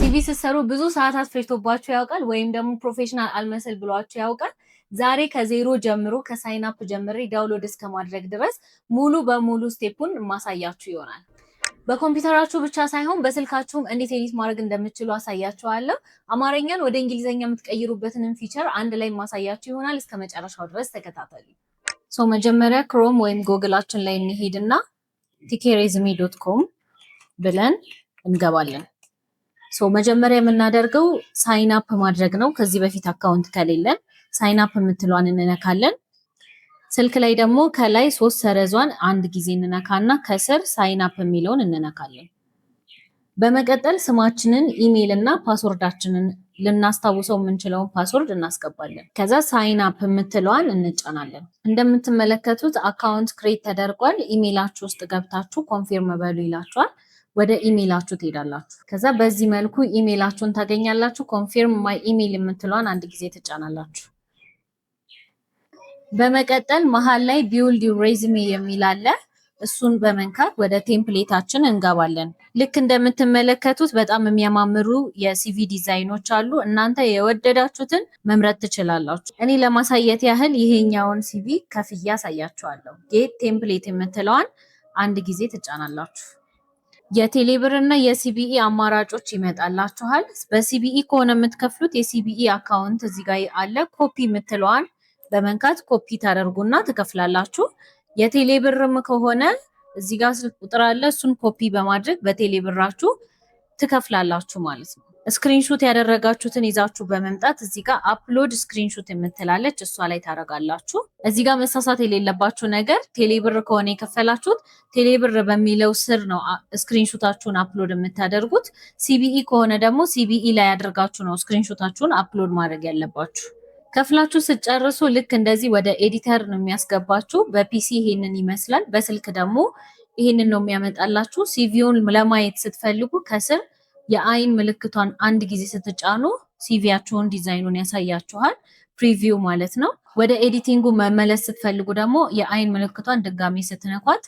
CV ስትሰሩ ብዙ ሰዓታት ፈጅቶባችሁ ያውቃል? ወይም ደግሞ professional አልመስል ብሏችሁ ያውቃል? ዛሬ ከዜሮ ጀምሮ፣ ከ sign up ጀምሬ download እስከ ማድረግ ድረስ ሙሉ በሙሉ step ኡን ማሳያችሁ ይሆናል። በኮምፒውተራችሁ ብቻ ሳይሆን በስልካችሁም እንዴት edit ማድረግ እንደምትችሉ አሳያችኋለሁ። አማርኛን ወደ እንግሊዝኛ የምትቀይሩበትንም feature አንድ ላይ ማሳያችሁ ይሆናል። እስከ መጨረሻው ድረስ ተከታተሉ። So መጀመሪያ Chrome ወይም ጎግላችን ላይ እንሄድና ቲኬሬዝሜ.com ብለን እንገባለን። So መጀመሪያ የምናደርገው sign up ማድረግ ነው። ከዚህ በፊት account ከሌለን sign up የምትለዋን እንነካለን። ስልክ ላይ ደግሞ ከላይ ሶስት ሰረዟን አንድ ጊዜ እንነካና ከስር sign up የሚለውን እንነካለን። በመቀጠል ስማችንን፣ ኢሜይል እና password ኣችንን፣ ልናስታውሰው የምንችለውን password እናስገባለን። ከዛ sign up የምትለዋን እንጫናለን። እንደምትመለከቱት account create ተደርጓል። ኢሜይላችሁ ውስጥ ገብታችሁ confirm በሉ ይላችኋል። ወደ ኢሜይላችሁ ትሄዳላችሁ። ከዛ በዚህ መልኩ ኢሜይላችሁን ታገኛላችሁ። Confirm my email የምትለዋን አንድ ጊዜ ትጫናላችሁ። በመቀጠል መሀል ላይ "Build your resume" የሚል አለ። እሱን በመንካት ወደ template ኣችን እንገባለን። ልክ እንደምትመለከቱት በጣም የሚያማምሩ የ CV ዲዛይኖች አሉ። እናንተ የወደዳችሁትን መምረጥ ትችላላችሁ። እኔ ለማሳየት ያህል ይሄኛውን CV ከፍዬ አሳያችኋለሁ። Get template የምትለዋን አንድ ጊዜ ትጫናላችሁ። የቴሌብር እና የ CBE አማራጮች ይመጣላችኋል። በ CBE ከሆነ የምትከፍሉት የ CBE account እዚህ ጋር አለ። ኮፒ የምትለዋን በመንካት ኮፒ ታደርጉና ትከፍላላችሁ። የቴሌብርም ከሆነ እዚህ ጋር ስልክ ቁጥር አለ። እሱን ኮፒ በማድረግ በቴሌብራችሁ ትከፍላላችሁ ማለት ነው። Screenshot ያደረጋችሁትን ይዛችሁ በመምጣት እዚህ ጋር upload screenshot የምትላለች፣ እሷ ላይ ታደርጋላችሁ። እዚህ ጋር መሳሳት የሌለባችሁ ነገር ቴሌብር ከሆነ የከፈላችሁት ቴሌብር በሚለው ስር ነው screenshot ኣችሁን upload የምታደርጉት። CBE ከሆነ ደግሞ CBE ላይ አድርጋችሁ ነው screenshot ኣችሁን upload ማድረግ ያለባችሁ። ከፍላችሁ ስትጨርሱ ልክ እንደዚህ ወደ editor ነው የሚያስገባችሁ። በ PC ይሄንን ይመስላል። በስልክ ደግሞ ይሄንን ነው የሚያመጣላችሁ። CV ውን ለማየት ስትፈልጉ ከስር የአይን ምልክቷን አንድ ጊዜ ስትጫኑ CV ያችሁን ዲዛይኑን ያሳያችኋል። Preview ማለት ነው። ወደ editing ኡ መመለስ ስትፈልጉ ደግሞ የአይን ምልክቷን ድጋሚ ስትነኳት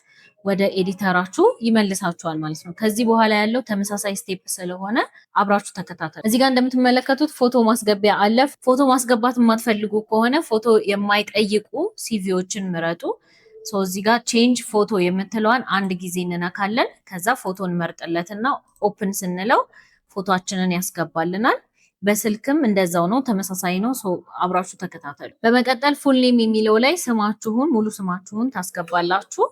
ወደ editor ኣችሁ ይመልሳችኋል ማለት ነው። ከዚህ በኋላ ያለው ተመሳሳይ step ስለሆነ አብራችሁ ተከታተሉ። እዚህ ጋር እንደምትመለከቱት ፎቶ ማስገቢያ አለ። ፎቶ ማስገባት የማትፈልጉ ከሆነ ፎቶ የማይጠይቁ CV ዎችን ምረጡ። እዚህ ጋር change photo የምትለዋን አንድ ጊዜ እንነካለን። ከዛ ፎቶ እንመርጥለትና open ስንለው ፎቶአችንን ያስገባልናል። በስልክም እንደዛው ነው፣ ተመሳሳይ ነው። አብራችሁ ተከታተሉ። በመቀጠል full name የሚለው ላይ ስማችሁን፣ ሙሉ ስማችሁን ታስገባላችሁ።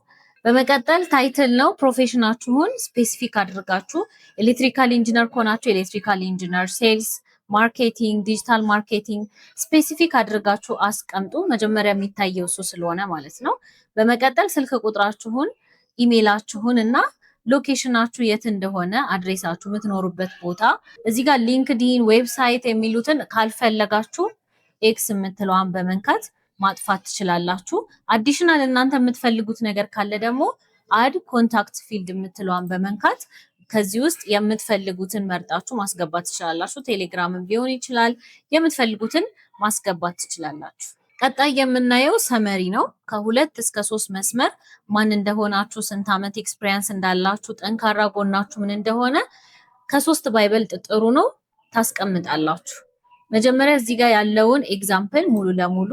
በመቀጠል title ነው። Profession ኣችሁን specific አድርጋችሁ electrical engineer ከሆናችሁ electrical engineer፣ sales፣ marketing፣ digital marketing specific አድርጋችሁ አስቀምጡ። መጀመሪያ የሚታየው እሱ ስለሆነ ማለት ነው። በመቀጠል ስልክ ቁጥራችሁን፣ ኢሜይላችሁን እና location ኣችሁ የት እንደሆነ፣ address ኣችሁ፣ የምትኖሩበት ቦታ። እዚህ ጋር LinkedIn፣ website የሚሉትን ካልፈለጋችሁ X የምትለዋን በመንካት ማጥፋት ትችላላችሁ። Additional እናንተ የምትፈልጉት ነገር ካለ ደግሞ add contact field የምትለዋን በመንካት ከዚህ ውስጥ የምትፈልጉትን መርጣችሁ ማስገባት ትችላላችሁ። ቴሌግራምም ሊሆን ይችላል። የምትፈልጉትን ማስገባት ትችላላችሁ። ቀጣይ የምናየው summary ነው። ከ2 እስከ 3 መስመር ማን እንደሆናችሁ፣ ስንት ዓመት experience እንዳላችሁ፣ ጠንካራ ጎናችሁ ምን እንደሆነ፣ ከ3 ባይበልጥ ጥሩ ነው፣ ታስቀምጣላችሁ። መጀመሪያ እዚህ ጋር ያለውን example ሙሉ ለሙሉ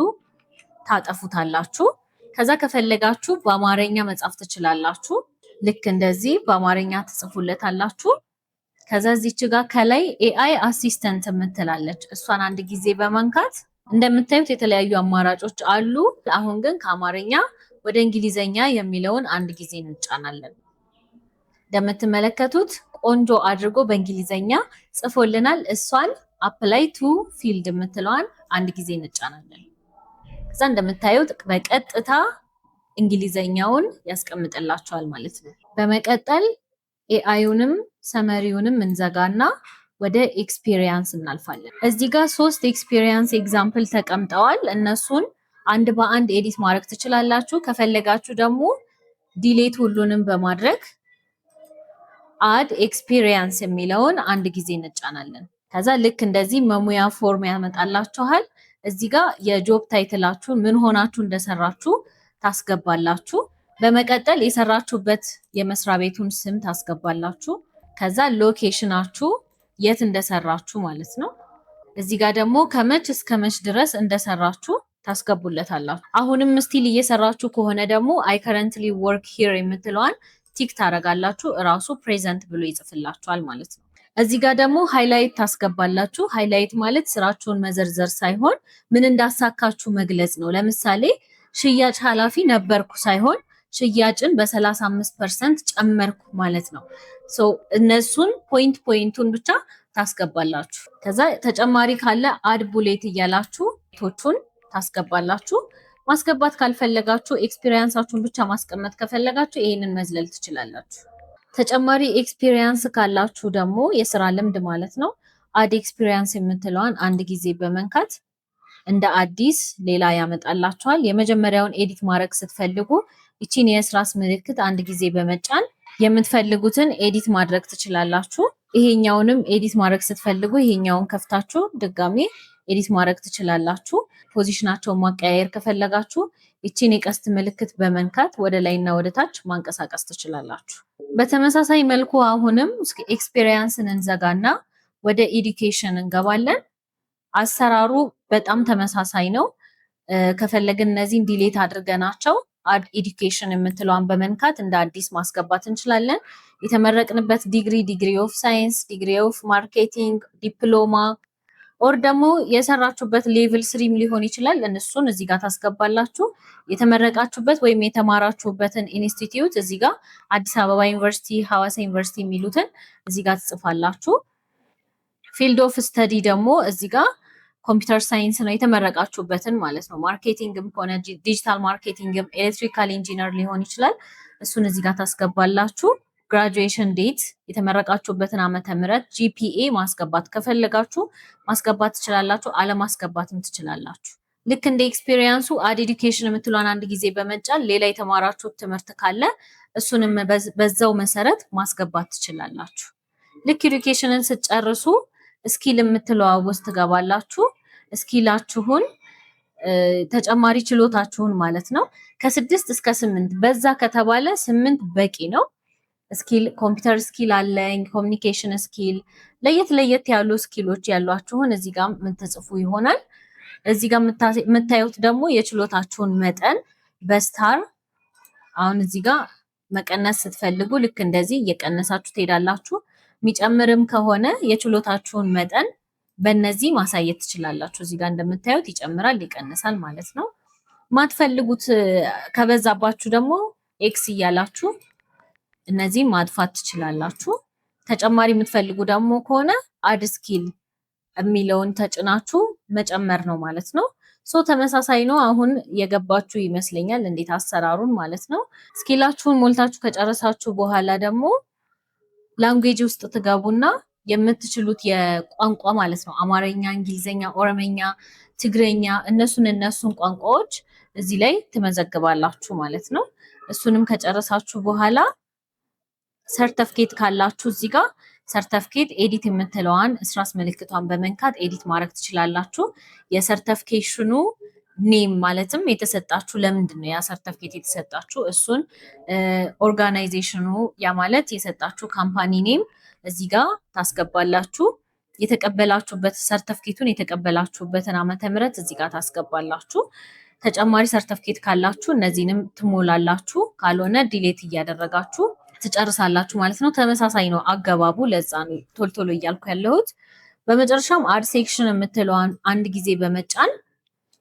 ታጠፉታላችሁ። ከዛ ከፈለጋችሁ በአማርኛ መጻፍ ትችላላችሁ። ልክ እንደዚህ በአማርኛ ትጽፉለታላችሁ። ከዛ እዚች ጋር ከላይ AI assistant የምትላለች፣ እሷን አንድ ጊዜ በመንካት እንደምታዩት የተለያዩ አማራጮች አሉ። አሁን ግን ከአማርኛ ወደ እንግሊዘኛ የሚለውን አንድ ጊዜ እንጫናለን። እንደምትመለከቱት ቆንጆ አድርጎ በእንግሊዘኛ ጽፎልናል። እሷን apply to field የምትለዋን አንድ ጊዜ እንጫናለን። ከዛ እንደምታዩት በቀጥታ እንግሊዘኛውን ያስቀምጥላችኋል ማለት ነው። በመቀጠል AI ዩንም summary ውንም እንዘጋና ወደ experience እናልፋለን። እዚህ ጋር ሶስት experience example ተቀምጠዋል። እነሱን አንድ በአንድ edit ማድረግ ትችላላችሁ። ከፈለጋችሁ ደግሞ delete ሁሉንም በማድረግ add experience የሚለውን አንድ ጊዜ እንጫናለን። ከዛ ልክ እንደዚህ መሙያ form ያመጣላችኋል። እዚህ ጋር የ job title ኣችሁን፣ ምን ሆናችሁ እንደሰራችሁ ታስገባላችሁ። በመቀጠል የሰራችሁበት የመስሪያ ቤቱን ስም ታስገባላችሁ። ከዛ location ኣችሁ የት እንደሰራችሁ ማለት ነው። እዚህ ጋር ደግሞ ከመች እስከ መች ድረስ እንደሰራችሁ ታስገቡለታላችሁ። አሁንም still እየሰራችሁ ከሆነ ደግሞ "I currently work here" የምትለዋን tick ታደርጋላችሁ። እራሱ present ብሎ ይጽፍላችኋል ማለት ነው። እዚህ ጋር ደግሞ highlight ታስገባላችሁ። Highlight ማለት ስራችሁን መዘርዘር ሳይሆን ምን እንዳሳካችሁ መግለጽ ነው። ለምሳሌ ሽያጭ ኃላፊ ነበርኩ ሳይሆን ሽያጭን በ35% ጨመርኩ ማለት ነው። So እነሱን point point ኡን ብቻ ታስገባላችሁ። ከዛ ተጨማሪ ካለ add bullet እያላችሁ ቶቹን ታስገባላችሁ። ማስገባት ካልፈለጋችሁ፣ experience ኣችሁን ብቻ ማስቀመጥ ከፈለጋችሁ ይሄንን መዝለል ትችላላችሁ። ተጨማሪ experience ካላችሁ ደግሞ፣ የስራ ልምድ ማለት ነው፣ add experience የምትለዋን አንድ ጊዜ በመንካት እንደ አዲስ ሌላ ያመጣላችኋል። የመጀመሪያውን edit ማድረግ ስትፈልጉ ይቺን የእርሳስ ምልክት አንድ ጊዜ በመጫን የምትፈልጉትን edit ማድረግ ትችላላችሁ። ይሄኛውንም edit ማድረግ ስትፈልጉ ይሄኛውን ከፍታችሁ ድጋሜ edit ማድረግ ትችላላችሁ። Position ኣቸውን ማቀያየር ከፈለጋችሁ ይቺን የቀስት ምልክት በመንካት ወደ ላይና ወደ ታች ማንቀሳቀስ ትችላላችሁ። በተመሳሳይ መልኩ አሁንም experience ን እንዘጋና ወደ education እንገባለን። አሰራሩ በጣም ተመሳሳይ ነው። ከፈለግን እነዚህን delete አድርገናቸው add education የምትለዋን በመንካት እንደ አዲስ ማስገባት እንችላለን። የተመረቅንበት ዲግሪ፣ degree of science፣ degree of marketing፣ ዲፕሎማ or ደግሞ የሰራችሁበት level 3 ም ሊሆን ይችላል። እነሱን እዚህ ጋር ታስገባላችሁ። የተመረቃችሁበት ወይም የተማራችሁበትን ኢንስቲትዩት እዚህ ጋር አዲስ አበባ ዩኒቨርሲቲ፣ ሐዋሳ ዩኒቨርሲቲ የሚሉትን እዚህ ጋር ትጽፋላችሁ። Field of study ደግሞ እዚህ ጋር computer science ነው የተመረቃችሁበትን ማለት ነው። Marketing ም ከሆነ digital marketing ም፣ electrical engineer ሊሆን ይችላል። እሱን እዚህ ጋር ታስገባላችሁ። Graduation date፣ የተመረቃችሁበትን ዓመተ ምህረት፣ GPA ማስገባት ከፈለጋችሁ ማስገባት ትችላላችሁ፣ አለማስገባትም ትችላላችሁ። ልክ እንደ experience ኡ add education የምትለዋን አንድ ጊዜ በመጫን ሌላ የተማራችሁት ትምህርት ካለ እሱንም በዛው መሰረት ማስገባት ትችላላችሁ። ልክ education ን ስትጨርሱ skill የምትለዋ ውስጥ ትገባላችሁ። Skill ኣችሁን፣ ተጨማሪ ችሎታችሁን ማለት ነው። ከ6 እስከ 8፣ በዛ ከተባለ 8 በቂ ነው። Skill፣ computer skill አለኝ፣ communication skill፣ ለየት ለየት ያሉ skill ኦች ያሏችሁን እዚህ ጋር የምትጽፉ ይሆናል። እዚህ ጋር የምታዩት ደግሞ የችሎታችሁን መጠን በ star፣ አሁን እዚህ ጋር መቀነስ ስትፈልጉ ልክ እንደዚህ እየቀነሳችሁ ትሄዳላችሁ። የሚጨምርም ከሆነ የችሎታችሁን መጠን በእነዚህ ማሳየት ትችላላችሁ። እዚህ ጋር እንደምታዩት ይጨምራል፣ ይቀንሳል ማለት ነው። ማትፈልጉት ከበዛባችሁ ደግሞ X እያላችሁ እነዚህ ማጥፋት ትችላላችሁ። ተጨማሪ የምትፈልጉ ደግሞ ከሆነ add skill የሚለውን ተጭናችሁ መጨመር ነው ማለት ነው። So ተመሳሳይ ነው። አሁን የገባችሁ ይመስለኛል እንዴት አሰራሩን ማለት ነው። Skill ኣችሁን ሞልታችሁ ከጨረሳችሁ በኋላ ደግሞ language ውስጥ ትገቡና የምትችሉት የቋንቋ ማለት ነው፣ አማርኛ፣ እንግሊዝኛ፣ ኦሮመኛ፣ ትግረኛ፣ እነሱን ቋንቋዎች እዚህ ላይ ትመዘግባላችሁ ማለት ነው። እሱንም ከጨረሳችሁ በኋላ ሰርተፍኬት ካላችሁ እዚህ ጋር ሰርተፍኬት edit የምትለዋን እርሳስ ምልክቷን በመንካት edit ማድረግ ትችላላችሁ። የ certification ኑ name፣ ማለትም የተሰጣችሁ፣ ለምንድን ነው ያ ሰርተፍኬት የተሰጣችሁ፣ እሱን፣ organization ኑ፣ ያ ማለት የሰጣችሁ company name እዚህ ጋር ታስገባላችሁ። የተቀበላችሁበት፣ ሰርተፍኬቱን የተቀበላችሁበትን ዓመተ ምህረት እዚህ ጋር ታስገባላችሁ። ተጨማሪ ሰርተፍኬት ካላችሁ እነዚህንም ትሞላላችሁ። ካልሆነ delete እያደረጋችሁ ትጨርሳላችሁ ማለት ነው። ተመሳሳይ ነው አገባቡ። ለዛ ነው ቶሎ ቶሎ እያልኩ ያለሁት። በመጨረሻም add section የምትለዋን አንድ ጊዜ በመጫን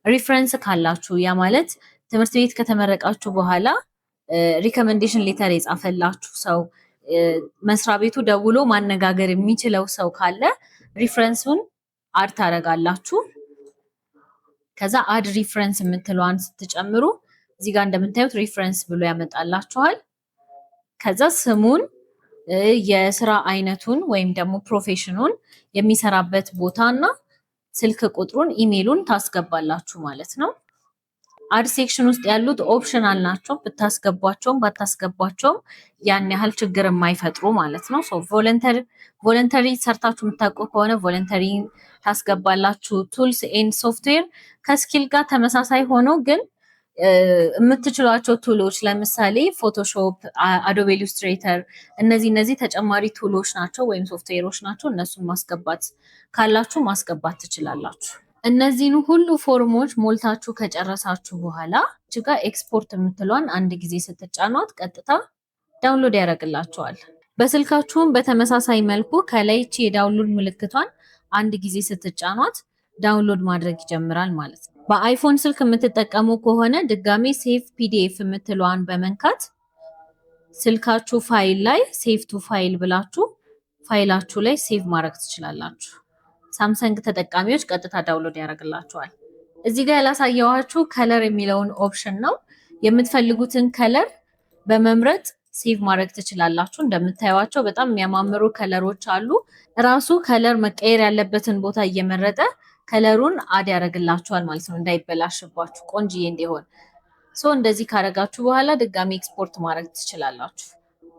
reference ካላችሁ፣ ያ ማለት ትምህርት ቤት ከተመረቃችሁ በኋላ recommendation letter የጻፈላችሁ ሰው፣ መስሪያ ቤቱ ደውሎ ማነጋገር የሚችለው ሰው ካለ reference ኡን add ታደርጋላችሁ። ከዛ add reference የምትለዋን ስትጨምሩ እዚህ ጋር እንደምታዩት reference ብሎ ያመጣላችኋል። ከዛ ስሙን፣ የስራ አይነቱን ወይም ደግሞ profession ኑን፣ የሚሰራበት ቦታ እና ስልክ ቁጥሩን፣ ኢሜይሉን ታስገባላችሁ ማለት ነው። Add section ውስጥ ያሉት optional ናቸው። ብታስገቧቸውም ባታስገቧቸውም ያን ያህል ችግር የማይፈጥሩ ማለት ነው። So voluntary ሰርታችሁ የምታውቁ ከሆነ voluntary ታስገባላችሁ። Tools and software ከ skill ጋር ተመሳሳይ ሆኖ ግን የምትችሏቸው tool ኦች ለምሳሌ Photoshop፣ Adobe Illustrator እነዚህ ተጨማሪ tool ኦች ናቸው ወይም ሶፍትዌሮች ናቸው። እነሱን ማስገባት ካላችሁ ማስገባት ትችላላችሁ። እነዚህን ሁሉ form ኦች ሞልታችሁ ከጨረሳችሁ በኋላ እዚህ ጋር ኤክስፖርት የምትለዋን አንድ ጊዜ ስትጫኗት ቀጥታ download ያደርግላችኋል። በስልካችሁም በተመሳሳይ መልኩ ከላይ ይቺ የ download ምልክቷን አንድ ጊዜ ስትጫኗት download ማድረግ ይጀምራል ማለት ነው። በ iPhone ስልክ የምትጠቀሙ ከሆነ ድጋሜ save PDF የምትለዋን በመንካት ስልካችሁ ፋይል ላይ save to file ብላችሁ ፋይላችሁ ላይ save ማድረግ ትችላላችሁ። Samsung ተጠቃሚዎች ቀጥታ download ያደርግላችኋል። እዚህ ጋር ያላሳየኋችሁ color የሚለውን option ነው። የምትፈልጉትን color በመምረጥ save ማድረግ ትችላላችሁ። እንደምታዩዋቸው በጣም የሚያማምሩ color ኦች አሉ። ራሱ color መቀየር ያለበትን ቦታ እየመረጠ color ኡን add ያደርግላችኋል ማለት ነው፣ እንዳይበላሽባችሁ ቆንጅዬ እንዲሆን። So እንደዚህ ካደረጋችሁ በኋላ ድጋሚ ኤክስፖርት ማድረግ ትችላላችሁ።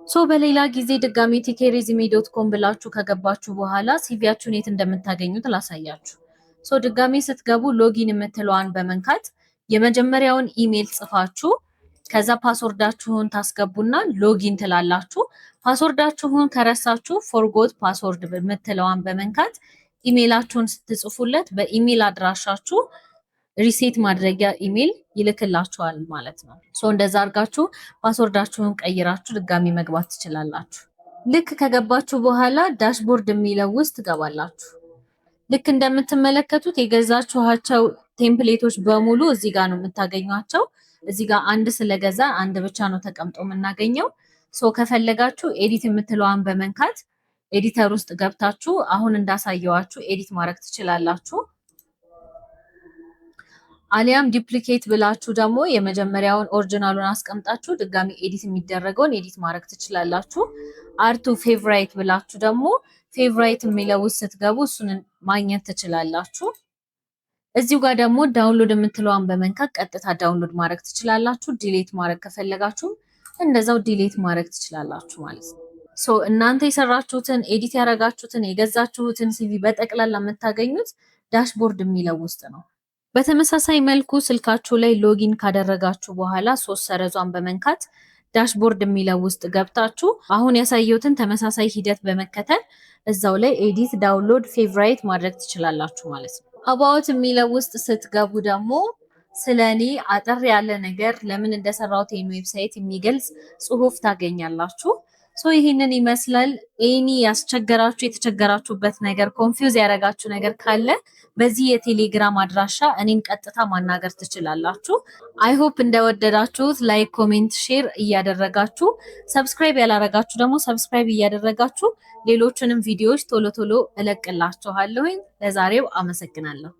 So በሌላ ጊዜ ድጋሚ ቲኬ resume.com ብላችሁ ከገባችሁ በኋላ CV ያችሁን የት እንደምታገኙት ላሳያችሁ። So ድጋሚ ስትገቡ login የምትለዋን በመንካት የመጀመሪያውን ኢሜል ጽፋችሁ ከዛ password ኣችሁን ታስገቡና login ትላላችሁ። Password ኣችሁን ከረሳችሁ forgot password የምትለዋን በመንካት ኢሜይላችሁን ስትጽፉለት በኢሜይል አድራሻችሁ reset ማድረጊያ ኢሜይል ይልክላችኋል ማለት ነው። So እንደዛ አድርጋችሁ password ኣችሁን ቀይራችሁ ድጋሚ መግባት ትችላላችሁ። ልክ ከገባችሁ በኋላ dashboard የሚለው ውስጥ ትገባላችሁ። ልክ እንደምትመለከቱት የገዛችኋቸው template ኦች በሙሉ እዚህ ጋር ነው የምታገኟቸው። እዚህ ጋር አንድ ስለገዛ አንድ ብቻ ነው ተቀምጦ የምናገኘው። So ከፈለጋችሁ edit የምትለዋን በመንካት editor ውስጥ ገብታችሁ አሁን እንዳሳየዋችሁ edit ማድረግ ትችላላችሁ። አሊያም duplicate ብላችሁ ደግሞ የመጀመሪያውን original ኡን አስቀምጣችሁ ድጋሚ edit የሚደረገውን edit ማድረግ ትችላላችሁ። Add to favorite ብላችሁ ደግሞ favorite የሚለው ውስጥ ስትገቡ እሱን ማግኘት ትችላላችሁ። እዚሁ ጋር ደግሞ download የምትለዋን በመንካት ቀጥታ download ማድረግ ትችላላችሁ። Delete ማድረግ ከፈለጋችሁም እንደዛው delete ማድረግ ትችላላችሁ ማለት ነው። So እናንተ የሰራችሁትን፣ edit ያደረጋችሁትን፣ የገዛችሁትን CV በጠቅላላ የምታገኙት dashboard የሚለው ውስጥ ነው። በተመሳሳይ መልኩ ስልካችሁ ላይ login ካደረጋችሁ በኋላ ሶስት ሰረዟን በመንካት dashboard የሚለው ውስጥ ገብታችሁ አሁን ያሳየሁትን ተመሳሳይ ሂደት በመከተል እዛው ላይ edit፣ download፣ favorite ማድረግ ትችላላችሁ ማለት ነው። About የሚለው ውስጥ ስትገቡ ደግሞ ስለ እኔ አጠር ያለ ነገር፣ ለምን እንደሰራሁት ይህን website የሚገልጽ ጽሁፍ ታገኛላችሁ። So ይህንን ይመስላል። Any ያስቸገራችሁ፣ የተቸገራችሁበት ነገር፣ confuse ያደረጋችሁ ነገር ካለ በዚህ የቴሌግራም አድራሻ እኔን ቀጥታ ማናገር ትችላላችሁ። I hope እንደወደዳችሁት like፣ comment፣ share እያደረጋችሁ፣ subscribe ያላረጋችሁ ደግሞ subscribe እያደረጋችሁ ሌሎቹንም ቪዲዮዎች ቶሎ ቶሎ እለቅላችኋለሁኝ። ለዛሬው አመሰግናለሁ።